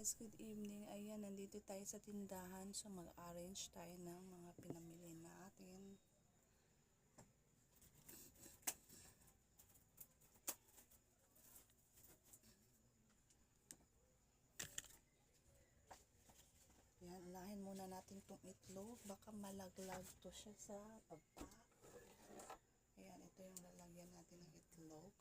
guys, good evening. Ayan, nandito tayo sa tindahan. So mag-arrange tayo ng mga pinamili natin. Ayan, unahin muna natin itong itlog. Baka malaglag to siya sa baba. Ayan, ito yung lalagyan natin ng itlog.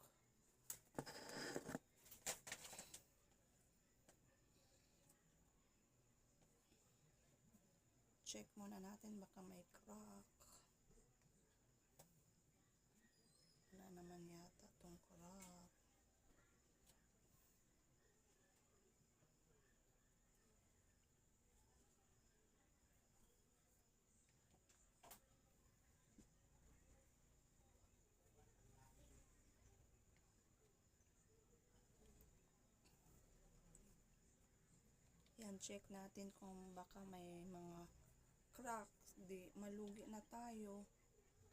Check muna natin, baka may crack. Wala naman yata itong crack. Yan, check natin kung baka may mga cracks. Di, malugi na tayo.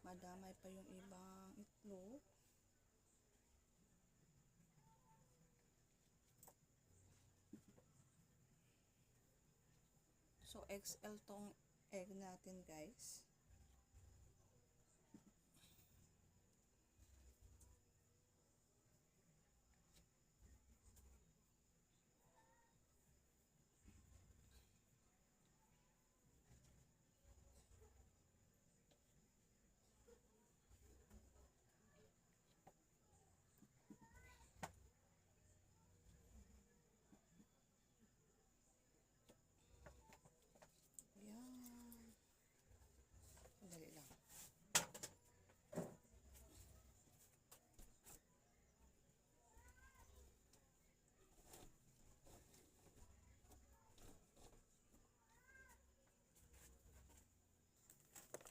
Madamay pa yung ibang itlog. So, XL tong egg natin, guys. Yan. Dali lang.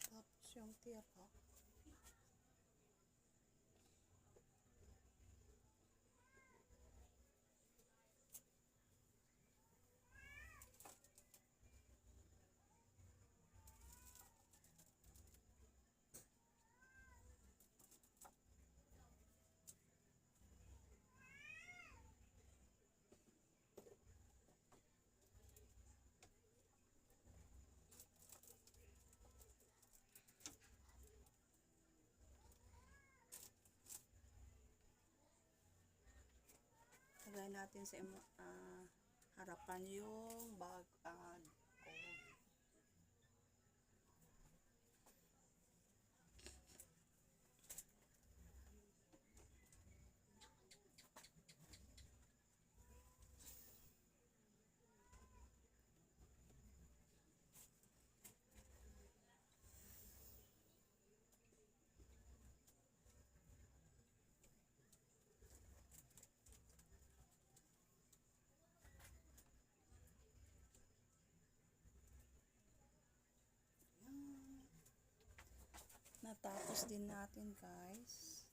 Tapos yung tira. Lagay natin sa harapan yung bag and gold. Natapos din natin, guys.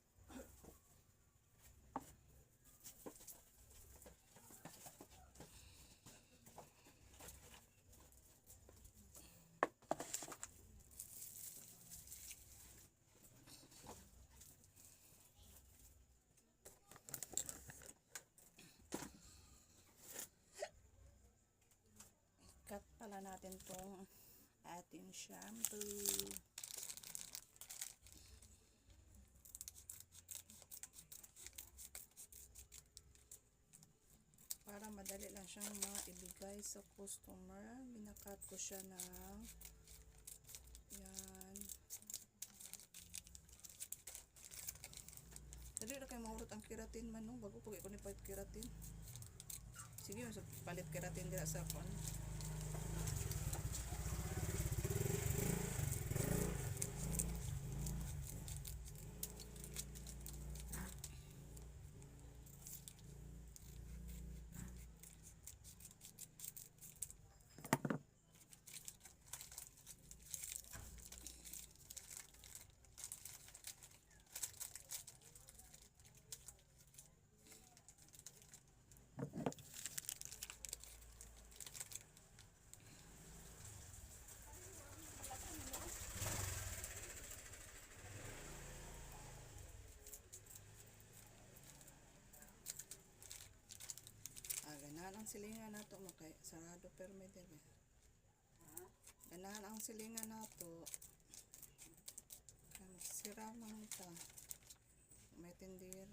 Cut pala natin tong ating shampoo. Para madali lang siyang maibigay sa customer. Binakat ko siya ng yan. Dali na kayo mahulot ang keratin man, no? Bago pag iko ni palit keratin. Sige, palit keratin dira sa kon. ang silingan nato makay sarado perme dire. Ganahan ang silingan nato. Kan sira man ta. May tindira.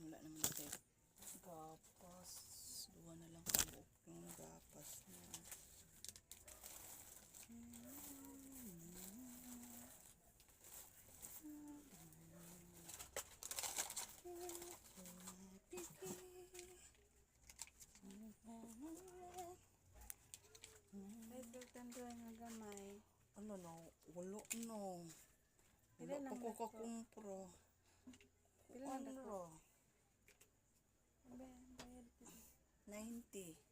Wala naman natin gapas. Duwa na lang kabuok yung gapas na. Ay, tando nga gamay. Ano no? Walo no. Pila Wala nang pa ko dako? kakumpro. Pila nang Ano? dako? Bayad. 90.